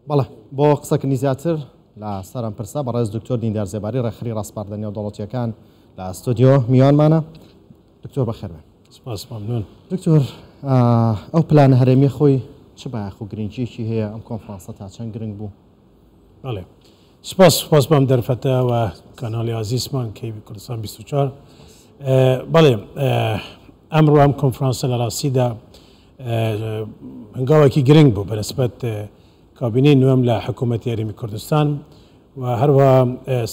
بەڵێ، بۆ قسەکردنی زیاتر لە سەر ئەم پرسە بەڕێز دکتۆر دیندار زێباری ڕێکخەری ڕاسپاردە نێودەوڵەتییەکان لە ستۆدیۆ میوانمانە. دکتۆر بەخێر بێن. سپاس، مەمنون. دکتۆر، ئەو پلانە هەرێمیە خۆی چ بایەخ و گرنگیەکی هەیە؟ ئەم کۆنفرانسە تا چەند گرنگ بوو؟ بەڵێ، سپاس، سپاس بەم دەرفەتە و کاناڵی ئازیزمان کەیبی کوردستان 24. بەڵێ، ئەمڕۆ ئەم کۆنفرانسە لە ڕاستیدا هەنگاوێکی گرنگ بوو بەنسبەت کابینەی نوێم لە حکوومەتی هەرێمی کوردستان و هەروە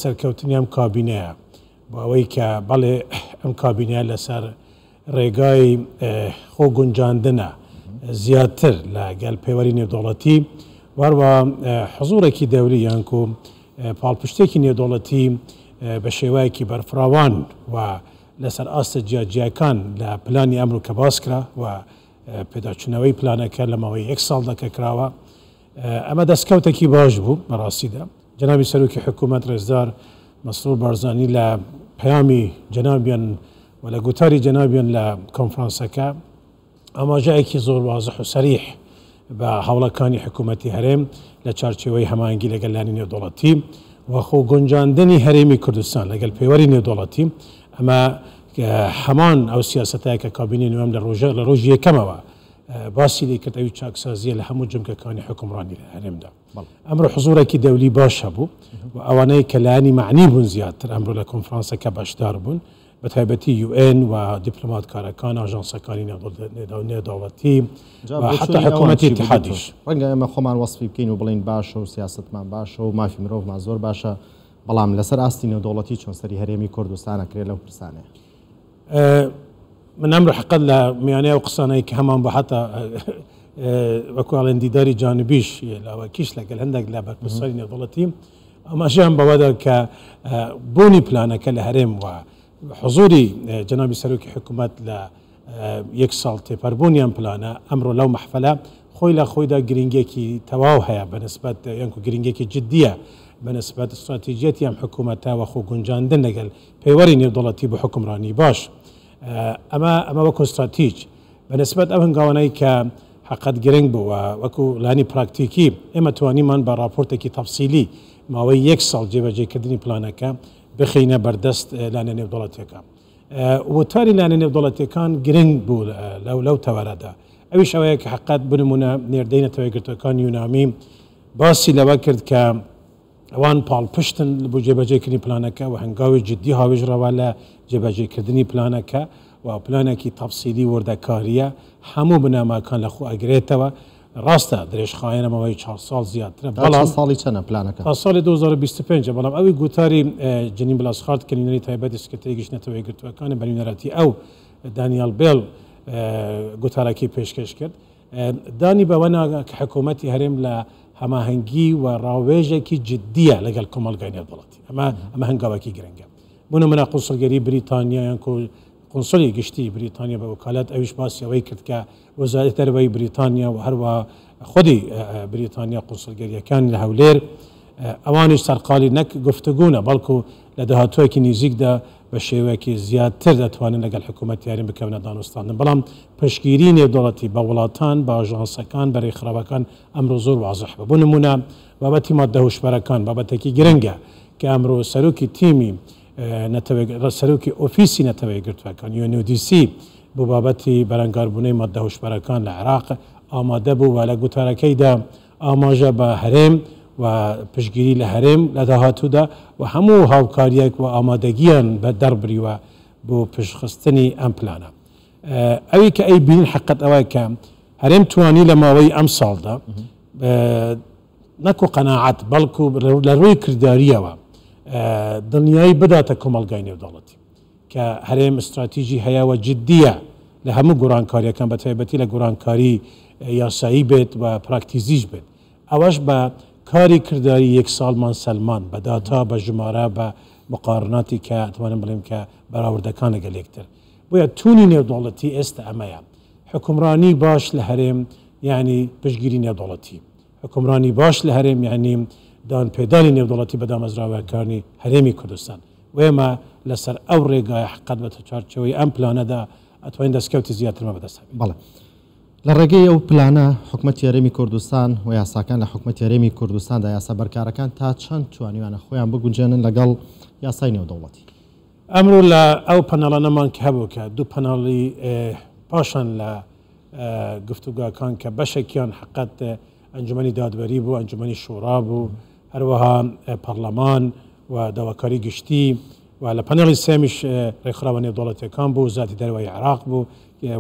سەرکەوتنی ئەم کابینەیە بۆ ئەوەی کە بەڵێ ئەم کابینەیە لەسەر ڕێگای خۆ گونجاندنە زیاتر لە گەل پێوەری نێودەوڵەتی وەروە حزوڕێکی دەوری یانکو پاڵپشتێکی نێودەوڵەتی بە شێوەیەکی بەرفراوان و لەسەر ئاستە جیاجیاکان لە پلانی ئەمرو کە باس کرا و پێداچوونەوەی پلانەکە لە ماوەی یەک ساڵدا کە کراوە ئەمە دەستکەوتێکی باش بوو بەڕاستیدا. جەنابی سەرۆکی حکوومەت ڕێزدار مەسرور بارزانی لە پەیامی جەنابیان و لە گوتاری جەنابیان لە کۆنفرانسەکە ئاماژەیەکی زۆر وازح و سەریح بە هەوڵەکانی حکوومەتی هەرێم لە چارچێوەی هەماهەنگی لەگەل لایەنی نێودەوڵەتی و خۆ گونجاندنی هەرێمی کوردستان لەگەل پێوەری نێودەوڵەتی، ئەمە هەمان ئەو سیاسەتەیە کە کابینەی نوێم لە ڕۆژە لە ڕۆژی یەکەمەوە باسی لێ کرد، ئەوی چاکسازیە لە هەموو جمکەکانی حوکمڕانی لە هەرێمدا. ئەمڕۆ حزوورێکی دەولی باش هەبوو و ئەوانەی کە لایەنی مەعنی بوون زیاتر ئەمڕۆ لە کۆنفرانسەکە بەشدار بوون، بە تایبەتی UN و دیپلۆماتکارەکان، ئاژانسەکانی نێودەوڵەتی و حتا حکوومەتی ئیتیحادیش. ڕەنگە ئێمە خۆمان وەسفی بکەین و بڵێین باشە و سیاسەتمان باشە و مافی مرۆڤمان زۆر باشە، بەڵام لەسەر ئاستی نێودەوڵەتی چۆن سەری هەرێمی کوردستان ئەکرێت لەو پرسانەیە؟ من ئەمڕۆ حقەت لە میانەی ئەو قسانەی کە هەمان بۆ حتا وەکو ئەڵێن دیداری جانبیش لاوەکیش لەگەل هەندێک لە بەرپرسانی نێودەوڵەتی ئاماژەیان بەوەدا کە بوونی پلانەکە لە هەرێم و حزوری جەنابی سەرۆکی حکوومەت لە یەک ساڵ تێپەربوونی ئەم پلانە ئەمڕۆ لەو مەحفەلە خۆی لە خۆیدا گرنگێکی تەواو هەیە بەنسبەت یانکو گرنگێکی جدیە بەنسبەت استراتیژیەتی ئەم حکوومەتە و خۆ گونجاندن لەگەل پێوەری نێودەوڵەتی بۆ حوکمڕانی باش. ئەمە ئەمە وەکو ستراتیج بە نسبەت ئەو هەنگاوانەی کە حەقەت گرنگ بوو و وەکو لانی پراکتیکی ئێمە توانیمان بە ڕاپۆرتێکی تەفسیلی ماوەی یەک ساڵ جێبەجێکردنی پلانەکە بخەینە بەردەست لایەنە نێودەوڵەتیەکان. وتاری لایەنە نێودەوڵەتیەکان گرنگ بوو لەو لەو تەوەرەدا ئەویش ئەوەیە کە حەقەت بۆ نموونە نێردەی نەتەوەیەکگرتووەکان یونامی باسی لەوە کرد کە ئەوان پاڵپشتن بۆ جێبەجێکردنی پلانەکە و هەنگاوی جددی هاوێژراوە لە جێبەجێکردنی پلانەکە و پلانێکی تەفسیلی وردەکارییە هەموو بنەماکان لە خۆ ئەگرێتەوە. ڕاستە درێژخایەنە ماوەی چوار ساڵ زیاترە، تا بەڵام ساڵی چەنە پلانەکە؟ تا ساڵی 2025، بەڵام ئەوی گوتاری جنین بلاسخارت کە نوێنەری تایبەتی سکرتێری گشتی نەتەوە یەکگرتووەکانە بە نوێنەرایەتی ئەو دانیال بێڵ گوتارەکەی پێشکەش کرد، دانی بەوە نا کە حکوومەتی هەرێم لە هەماهەنگی و ڕاوێژێکی جددیە لەگەڵ کۆمەڵگای نێودەوڵەتی. ئەمە ئەمە هەنگاوێکی گرنگە. بۆ نمونە قونسڵگەری بریتانیا یان قونسڵی گشتی بریتانیا بە وەکالەت ئەویش باسی ئەوەی کرد کە وەزارەتی دەرەوەی بریتانیا و هەروەها خودی بریتانیا قونسڵگەرییەکان لە هەولێر ئەوانیش سەرقاڵی نەک گفتوگۆنە بەڵکو لە داهاتوویەکی نیزیکدا بە شێوەیەکی زیاتر دەتوانن لەگەڵ حکوومەتی هەرێم بکەونە دانوستاندن. بەڵام پشتگیری نێودەوڵەتی بە وڵاتان، بە ئاژانسەکان، بە رێکخراوەکان ئەمڕۆ زۆر وازح بوو. بۆ نموونە بابەتی ماددە هۆشبەرەکان بابەتێکی گرنگە کە ئەمڕۆ سەرۆکی تیمی نەتەوە سەرۆکی ئۆفیسی نەتەوە یەکگرتووەکان، UNODC، بۆ بابەتی بەرەنگاربوونەی ماددە هۆشبەرەکان لە عێراق ئامادە بوو و لە گوتارەکەیدا ئاماژە بە هەرێم و پشتگیری لە هەرێم لە داهاتوودا و هەموو هاوکارییەک و ئامادەگییان بە دەربریوە بۆ پشتخستنی ئەم پلانە. ئەوی کە ئەیبینین حەقیقەت ئەوەیە کە هەرێم توانی لە ماوەی ئەم ساڵدا نەکو قەناعەت بەڵکو لە ڕووی کردارییەوە دڵنیایی بداتە کۆمەڵگای نێودەوڵەتی کە هەرێم ستراتیژی هەیە و جددیە لە هەموو گۆڕانکارییەکان بە تایبەتی لە گۆڕانکاری یاسایی بێت و پراکتیزیش بێت. ئەوەش بە کاری کرداری یەک ساڵمان سەلماند، بە داتا، بە ژمارە، بە مقارناتی کە ئەتوانم بڵێم کە بەراوردەکان لەگەل یەکتر. بۆیە تونی نێودەوڵەتی ئێستا ئەمەیە. حوکمڕانی باش لە هەرێم یانی پشتگیری نێودەوڵەتی. حوکمڕانی باش لە هەرێم یانی دانپێدانی نێودەوڵەتی بە دامەزراوەکانی هەرێمی کوردستان. و ئێمە لەسەر ئەو ڕێگایە حەقەت بە چوارچێوەی ئەم پلانەدا ئەتوانین دەستکەوتی زیاترمان بەدەست هەبێت. بەڵێ. لە ڕێگەی ئەو پلانە حکومەتی هەرێمی کوردستان و یاساکان لە حکومەتی هەرێمی کوردستاندا یاسا بەرکارەکان تا چەند توانیویانە خۆیان بگونجێنن لەگەڵ یاسای نێودەوڵەتی؟ ئەمرۆ لە ئەو پەنەڵانەمان کە هەبوو کە دوو پەنەڵی پاشان لە گفتوگاکان کە بەشێکیان حقەت ئەنجومەنی دادوەری بوو، ئەنجومەنی شۆڕا بوو، هەروەها پەڕلەمان و داواکاری گشتی و لە پەنێڵی سێمیش ڕێکخراوە نێودەوڵەتیەکان بوو، وەزارەتی دەرەوەی عێراق بوو،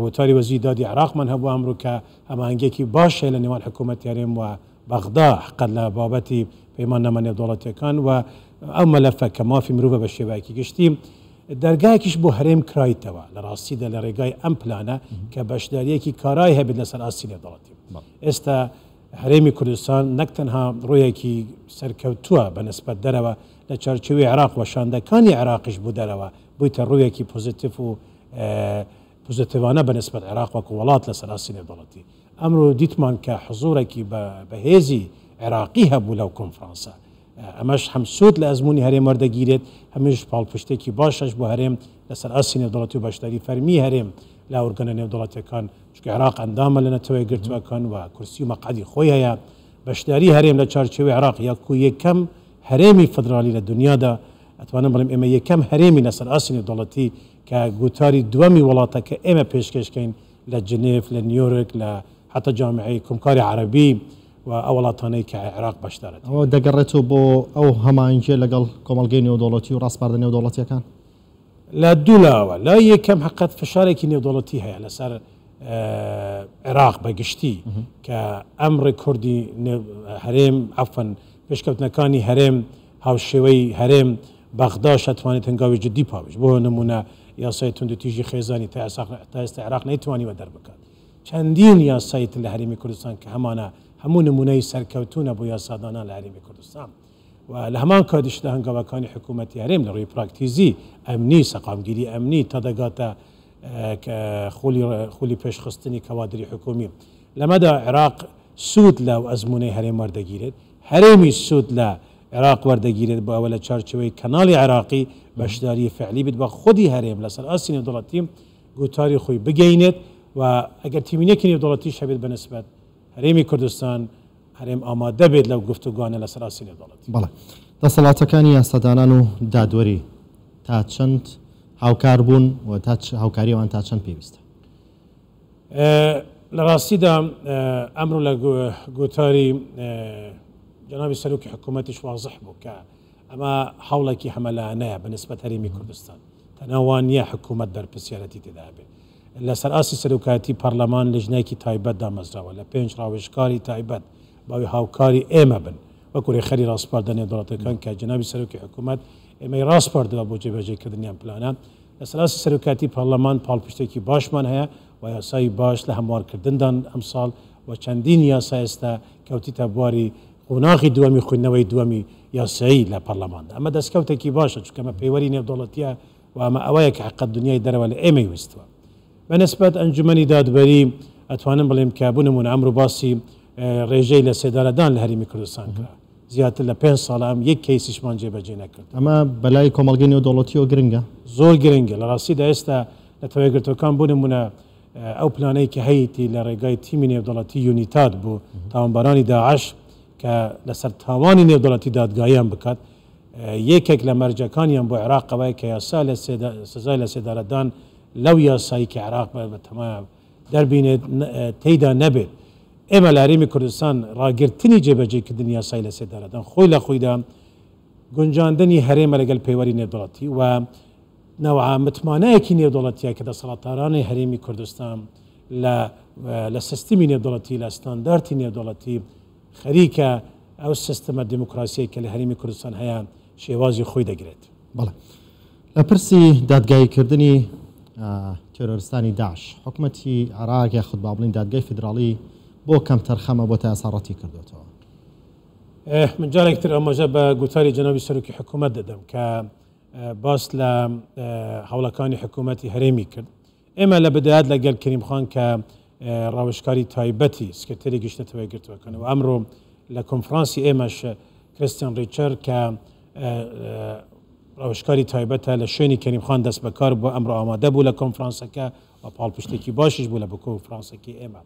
وتاری وەزیری دادی عێراقمان هەبوو ئەمرۆ کە هەماهەنگیەکی باش هەیە لە نێوان حکوومەتی هەرێم و بەغدا حقەت لە بابەتی پەیماننامە نێودەوڵەتیەکان و ئەو مەلەفە کە مافی مرۆڤە بە شێوەیەکی گشتی. دەرگایەکیش بۆ هەرێم کرایتەوە لە ڕاستیدا لە ڕێگای ئەم پلانە کە بەشداریەکی کارای هەبێت لەسەر ئاستی نێودەوڵەتی. ئێستا هەرێمی کوردستان نەک تەنها ڕوویەکی سەرکەوتووە بە نسبەت دەرەوە لە چارچێوەی عێراق و شاندەکانی عێراقیش بۆ دەرەوە بوویتە ڕوویەکی پۆزیتیڤ و پۆزیتیڤانە بە نسبەت عێراق وەکو وڵات لەسەر ئاستی نێودەوڵەتی. ئەمرۆ دیتمان کە حزوورێکی بەهێزی عێراقی هەبوو لەو کۆنفرانسە. ئەمەش هەم سوود لە ئەزموونی هەرێم وەردەگیرێت، هەمیش پاڵپشتێکی باشەش بۆ هەرێم لەسەر ئاستی نێودەوڵەتی و بەشداری فەرمی هەرێم لە ئۆرگانە نێودەوڵەتیەکان، چونکە عێراق ئەندامە لە نەتەوە یەکگرتووەکان و کورسی و مەقعەدی خۆی هەیە. بەشداری هەرێم لە چارچێوەی عێراق یەکو یەکەم هەرێمی فیدراڵی لە دونیادا، ئەتوانم بڵێم ئێمە یەکەم هەرێمی لەسەر ئاستی نێودەوڵەتی کە گوتاری دووەمی وڵاتە کە ئێمە پێشکێش کەین لە جنێف، لە نیۆرک، لە حەتا جامیعەی کۆمکاری عەرەبی و ئەو وڵاتانەی کە عێراق بەشدارە. ئەوە دەگەڕێتەوە بۆ ئەو هەماهەنگییە لەگەڵ کۆمەڵگەی نێودەوڵەتی و ڕاسپاردە نێودەوڵەتییەکان؟ لە دوو لاوە، لای یەکەم هەقەت فشارێکی نێودەوڵەتی هەیە لەسەر عێراق بە گشتی کە ئەم ڕێکۆردی هەرێم عەفوەن پێشکەوتنەکانی هەرێم هاوشێوەی هەرێم بەغداش ئەتوانێت هەنگاوی جدی پاوێژ بۆ نمونە یاسای توندوتیژی خێزانی تا ئێستا عێراق نەیتوانیوە دەربکات چەندین یاسای تر لە هەرێمی کوردستان کە هەمانە هەموو نمونەی سەرکەوتوونە بۆ یاسادانان لە هەرێمی کوردستان و لە هەمان کاتیشدا هەنگاوەکانی حکوومەتی هەرێم لە ڕووی پراکتیزی ئەمنی، سەقامگیری ئەمنی تا دەگاتە خولی خولی پێشخستنی کەوادری حکوومی. لەمەدا عێراق سوود لەو ئەزموونەی هەرێم وەردەگیرێت، هەرێمیش سوود لە عێراق وەردەگیرێت بۆ ئەوە لە چارچێوەی کەناڵی عێراقی بەشداری فعلی بێت و خودی هەرێم لەسەر ئاستی نێودەوڵەتی گوتاری خۆی بگەینێت و ئەگەر تیمینێکی نێودەوڵەتیش هەبێت بە نسبەت هەرێمی کوردستان هەرێم ئامادە بێت لەو گفتوگۆانە لەسەر ئاستی نێودەوڵەتی. بەڵێ. دەسەڵاتەکانی یاسادانان و دادوەری تا چەند هاوکار بوون و تا هاوکاری ئەوان تا چەند پێویستە؟ لە ڕاستیدا ئەمڕۆ لە گوتاری جەنابی سەرۆکی حکوومەتیش وازح بوو کە ئەمە هەوڵێکی هەمەلایەنەیە بە نسبەت هەرێمی کوردستان. تەنها وا نییە حکوومەت بەرپرسیارەتی تێدا هەبێت. لەسەر ئاستی سەرۆکایەتی پەڕلەمان لیژنەیەکی تایبەت دامەزراوە لە پێنج ڕاوێژکاری تایبەت باوی هاوکاری ئێمە بن وەکو رێکخەری ڕاسپاردە نێودەوڵەتیەکان کە جەنابی سەرۆکی حکوومەت ئێمەی ڕاسپاردوە بۆ جێبەجێکردنی ئەم پلانە. لەسەر ئاستی سەرۆکایەتی پەڕلەمان پاڵپشتێکی باشمان هەیە و یاسای باش لە هەموارکردندان ئەمساڵ و چەندین یاسا ئێستا کەوتیتە بواری قۆناغی دووەمی خوێندنەوەی دووەمی یاسایی لە پەڕلەماندا. ئەمە دەستکەوتێکی باشە چونکە ئەمە پێوەری نێودەوڵەتیە و ئەمە ئەوەیە کە حەقیقەت دنیای دەرەوە لە ئێمەی ویستوە. بە نسبەت ئەنجومەنی دادوەری ئەتوانم بڵێم کە بۆ نموونە ئەمرۆ باسی ڕێژەی لە سێدارەدان لە هەرێمی کوردستان کرا. زیاتر لە پێنج ساڵە ئەم یەک کەیسیشمان جێبەجێ نەکردووە. ئەمە بەلای کۆمەڵگەی نێودەوڵەتیەوە گرنگە؟ زۆر گرنگە. لە ڕاستیدا ئێستا نەتەوە یەکگرتووەکان بۆ نموونە ئەو پلانەی کە هەیەتی لە ڕێگای تیمی نێودەوڵەتی یونیتاد بۆ تاوانبارانی داعش کە لەسەر تاوانی نێودەوڵەتی دادگاییان بکات، یەکێک لە مەرجەکانیان بۆ عێراق ئەوەیە کە یاسا لە سزای لەسێدارەدان لەو یاسایی کە عێراق بە تەمایە دەربینێت تێیدا نەبێت. ئێمە لە هەرێمی کوردستان ڕاگرتنی جێبەجێکردنی یاسای لەسێدارەدان خۆی لە خۆیدا گونجاندنی هەرێمە لەگەل پێوەری نێودەوڵەتی و نەوعە متمانەیەکی نێودەوڵەتیە کە دەسەڵاتدارانی هەرێمی کوردستان لە لە سیستمی نێودەوڵەتی لە ستاندارتی نێودەوڵەتی خەریکە ئەو سیستمە دیموکراسیەی کە لە هەرێمی کوردستان هەیە شێوازی خۆی دەگرێت. بەڵێ. لە پرسی دادگاییکردنی تێرۆرستانی داعش، حکومەتی عێراق یاخود با بڵێین دادگای فیدراڵی بۆ کەمتەرخەمە بۆ تا ئێستا ڕەتی کردۆتەوە؟ من جارێک تر ئاماژە بە گوتاری جەنابی سەرۆکی حکومەت دەدەم کە باس لە هەوڵەکانی حکومەتی هەرێمی کرد. ئێمە لە بدایەت لە گەل کەریم خان کە ڕاوێژکاری تایبەتی سکرتێری گشتی نەتەوە یەکگرتووەکان و ئەمڕۆ لە کۆنفرانسی ئێمەش کریستیان ڕیچەر کە ڕاوێژکاری تایبەتە لە شوێنی کەریم خان دەست بەکار بووە ئەمڕۆ ئامادە بوو لە کۆنفرانسەکە و پاڵپشتێکی باشیش بوو لە بە کۆنفرانسەکەی ئێمە.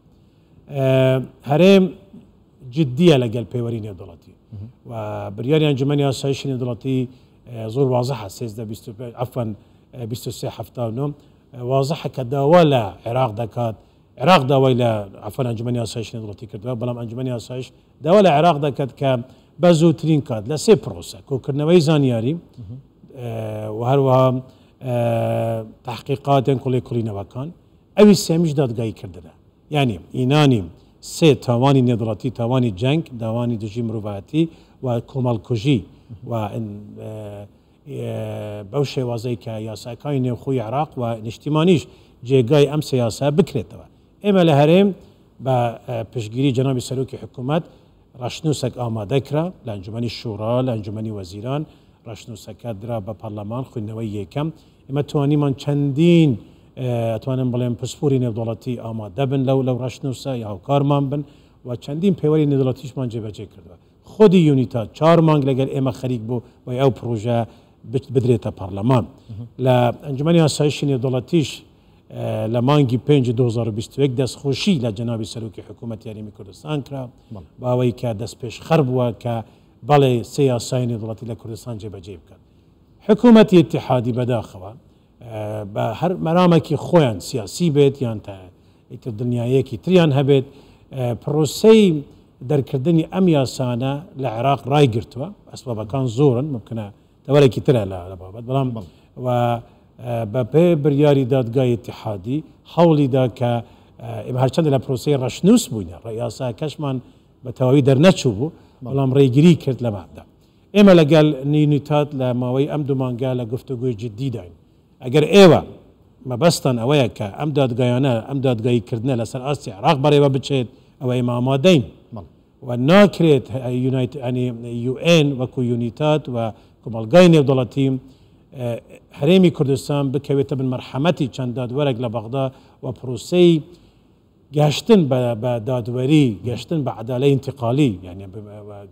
هەرێم جدییە لەگەل پێوەری نێودەوڵەتی و بریاری ئەنجومەنی ئاسایشی نێودەوڵەتی زۆر وازحە 13 25 عفوا 23 79 وازحە کە داوا لە عێراق دەکات عێراق داوای لە عفوا ئەنجومەنی ئاسایشی نێودەوڵەتی کردووە بەڵام ئەنجومەنی ئاسایش داوا لە عێراق دەکات کە بە زووترین کات لە سێ پرۆسە کۆکردنەوەی زانیاری و هەروەها تحقیقات یان کوڵێکوڵینەوەکان ئەوی سێمیش دادگایی کردنە یانی ئینانی سێ تاوانی نێودەوڵەتی، تاوانی جەنگ، تاوانی دژی مرۆڤایەتی و کۆمەڵکوژی و بەو شێوازەی کە یاساکانی نێوخۆی عێراق و نیشتیمانیش جێگای ئەم سێ یاسایە بکرێتەوە. ئێمە لە هەرێم بە پشتگیری جەنابی سەرۆکی حکوومەت ڕەشنووسێک ئامادە کرا لە ئەنجومەنی شوڕا، لە ئەنجومەنی وەزیران، ڕەشنووسەکە درا بە پەڕلەمان خویندنەوەی یەکەم. ئێمە توانیمان چەندین ئەتوانم بڵێم پسپۆری نێودەوڵەتی ئامادە بن لەو لەو ڕەشنووسە یا هاوکارمان بن و چەندین پێوەری نێودەوڵەتیشمان جێبەجێ کردووە. خودی یونیتا چار مانگ لەگەل ئێمە خەریک بوو بۆی ئەو پڕۆژە بدرێتە پەڕلەمان. لە ئەنجومەنی ئاسایشی نێودەوڵەتیش لە مانگی پێنج 2021 دەستخۆشی لە جەنابی سەرۆکی حکوومەتی هەرێمی کوردستان کرا بۆ ئەوەی کە دەستپێشخەر بووە کە بەڵێ سێ یاسای نێودەوڵەتی لە کوردستان جێبەجێ بکات. حکوومەتی ئیتیحادی بەداخەوە بە هەر مەرامێکی خۆیان سیاسی بێت یان تا ئیتر دڵنیاییەکی تریان هەبێت پرۆسەی دەرکردنی ئەم یاسانە لە عێراق ڕایگرتووە. ئەسبابەکان زۆرن، ممکنە تەوەرێکی ترە لە بابەت، بەڵام و بە پێ بریاری دادگای ئیتیحادی هەوڵی دا کە ئێمە هەرچەندە لە پرۆسەی ڕەشنووس بووینە، یاساکەشمان بە تەواوی دەرنەچوو بوو، بەڵام ڕێگری کرد لە مادە. ئێمە لەگەل یونیتاد لە ماوەی ئەم دوو مانگە لە گفتوگۆی جددیداین. ئەگەر ئێوە مەبەستتان ئەوەیە کە ئەم دادگایانە، ئەم دادگاییکردنە لەسەر ئاستی عێراق بەڕێوە بچێت، ئەوە ئێمە ئامادەین. و ناکرێت یو ئێن وەکو یونیتاد و کۆمەڵگای نێودەوڵەتی هەرێمی کوردستان بکەوێتە بن مەرحەمەتی چەند دادوەرێک لە بەغدا و پرۆسەی گەشتن بە دادوەری، گەشتن بە عەدالەی ئینتیقالی، یانی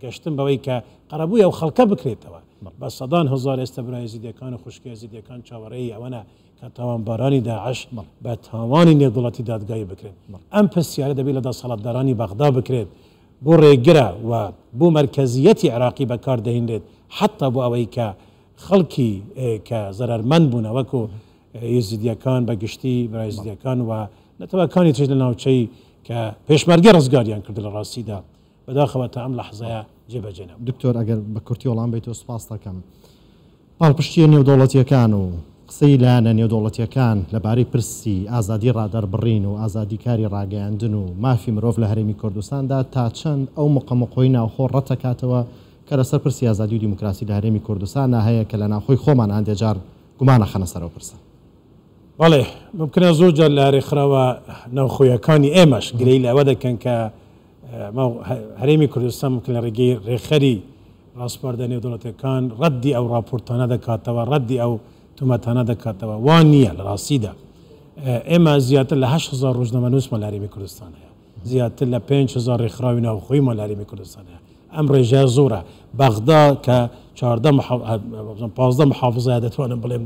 گەشتن بەوەی کە قەرەبووی ئەو خەڵکە بکرێتەوە. بە سەدان هەزار ئێستا برا ئێزیدیەکان و خوشکە ئێزیدیەکان چاوەڕێی ئەوەنە کە تاوانبارانی داعش بە تاوانی نێودەوڵەتی دادگایی بکرێن. ئەم پرسیارە دەبێت لە دەسەڵاتدارانی بەغدا بکرێت، بۆ ڕێگرە و بۆ مەرکەزییەتی عێراقی بەکار دەهینرێت حەتتا بۆ ئەوەی کە خەڵکی کە زەرەرمەند بوونە وەکو ئێزیدیەکان بە گشتی، برا ئێزیدیەکان و نەتەوەکانی تریش لە ناوچەی کە پێشمەرگە ڕزگاریان کرد لە ڕاستیدا بەداخەوە تا ئەم لەحزەیە جێبەجێ نەبوو. دکتۆر ئەگەر بە کورتی وەڵام بەیتەوە سوپاست دەکەم. پاڵپشتییە نێودەوڵەتییەکان و قسەی لایەنە نێودەوڵەتییەکان لەبارەی پرسی ئازادی ڕادەربڕین و ئازادی کاری ڕاگەیاندن و مافی مرۆڤ لە هەرێمی کوردستاندا تا چەند ئەو مقەمقۆی ناوخۆ ڕەتدەکاتەوە کە لەسەر پرسی ئازادی و دیموکراسی لە هەرێمی کوردستاندا هەیە کە لە ناوخۆی خۆمان هەندێ جار گومان ئەخەنە سەر ئەو پرسە؟ بەڵێ، مومکنە زۆر جار لە رێکخراوە ناوخۆیەکانی ئێمەش گلەیی لە ئەوە دەکەن کە هەرێمی کوردستان مومکن لە رێگەی رێکخەری راسپاردە نێودەوڵەتیەکان رەدی ئەو راپۆرتانە دەکاتەوە، رەدی ئەو تۆمەتانە دەکاتەوە. وا نییە لە راستیدا. ئێمە زیاتر لە 8000 رۆژنامەنووسمان لە هەرێمی کوردستان هەیە. زیاتر لە 5000 رێکخراوی ناوخۆییمان لە هەرێمی کوردستان هەیە. ئەم ڕێژەیە زۆرە. بەغدا کە 14 15 محافزەیە دەتوانم بڵێم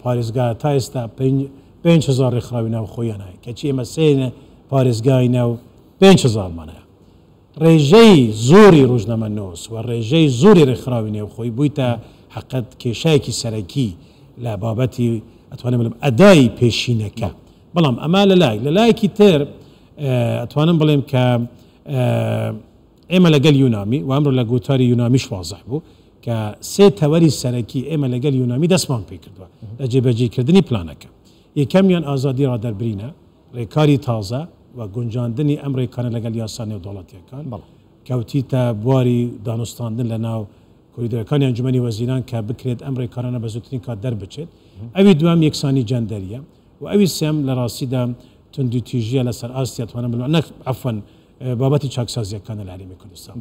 پارێزگا تا ئێستا 5000 ڕێکخراوی ناوخۆیان هەیە، کەچی ئێمە سێ پارێزگاینە و 5000مان هەیە. ڕێژەی زۆری ڕۆژنامەنووس و ڕێژەی زۆری ڕێکخراوی نێوخۆی بوویتە حەقت کێشایەکی سەرەکی لە بابەتی ئەتوانم بڵێم ئەدای پێشینەکە. بەڵام ئەمە لە لایەک، لە لایەکی تر ئەتوانم بڵێم کە ئێمە لەگەل یونامی و ئەمڕۆ لە گوتاری یونامیش وازح بوو کە سێ تەوەری سەرەکی ئێمە لەگەل یونامی دەستمان پێکردووە لە جێبەجێکردنی پلانەکە. یەکەمیان ئازادی ڕادەربرینە، ڕێکاری تازە و گونجاندنی ئەم ڕێکارە لەگەل یاسا نێودەوڵەتییەکان. کەوتیتە بواری دانوستاندن لە ناو کۆریدۆرەکانی ئەنجومەنی وەزیران کە بکرێت ئەم ڕێکارانە بە زووترین کات دەربچێت. ئەوی دووەم یەکسانی جەندەرییە و ئەوی سێم لە ڕاستیدا توندوتیژییە لەسەر ئاستی ئەتوانم بڵێم نەک عەفوەن بابەتی چاکسازییەکانە لە هەرێمی کوردستان.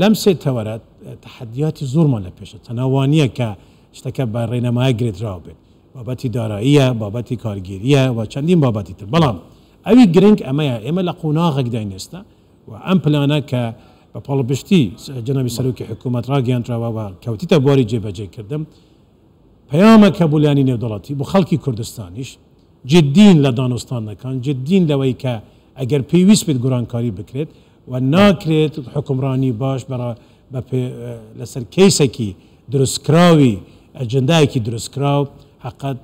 لەم سێ تەوەرە تەحەدیاتی زۆرمان لە پێشە، تەنها وا نییە کە شتەکە بە ڕێنمایە گرێدراو بێت، بابەتی داراییە، بابەتی کارگێرییە و چەندین بابەتی تر. بەڵام ئەوی گرنگ ئەمەیە ئێمە لە قۆناغێکداین ئێستا و ئەم پلانە کە بە پاڵپشتی جەنابی سەرۆکی حکوومەت ڕاگەیاندراوە و کەوتیتە بواری جێبەجێکردن، پەیامەکە بۆ لایەنی نێودەوڵەتی، بۆ خەڵکی کوردستانیش، جددین لە دانوستاندنەکان، جددین لەوەی کە ئەگەر پێویست بێت گۆڕانکاری بکرێت و ناکرێت حوکمڕانی باش بە لەسەر کەیسێکی دروستکراوی ئەجندایەکی دروستکراو حقت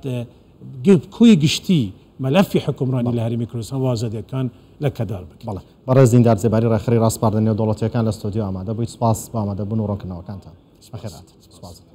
کۆی گشتی مەلەفی حوکمڕانی لە هەرێمی کوردستان و ئازادیەکان لەکەدار بکرێت. بەڵێ. بەڕێز دیندار زێباری ڕێکخەری ڕاسپاردە نێودەوڵەتییەکان لە ستۆدیۆ ئامادە بوویت، سوپاس بۆ ئامادەبوون و ڕوونکردنەوەکانتان. بەخێرهاتن. سوپاس.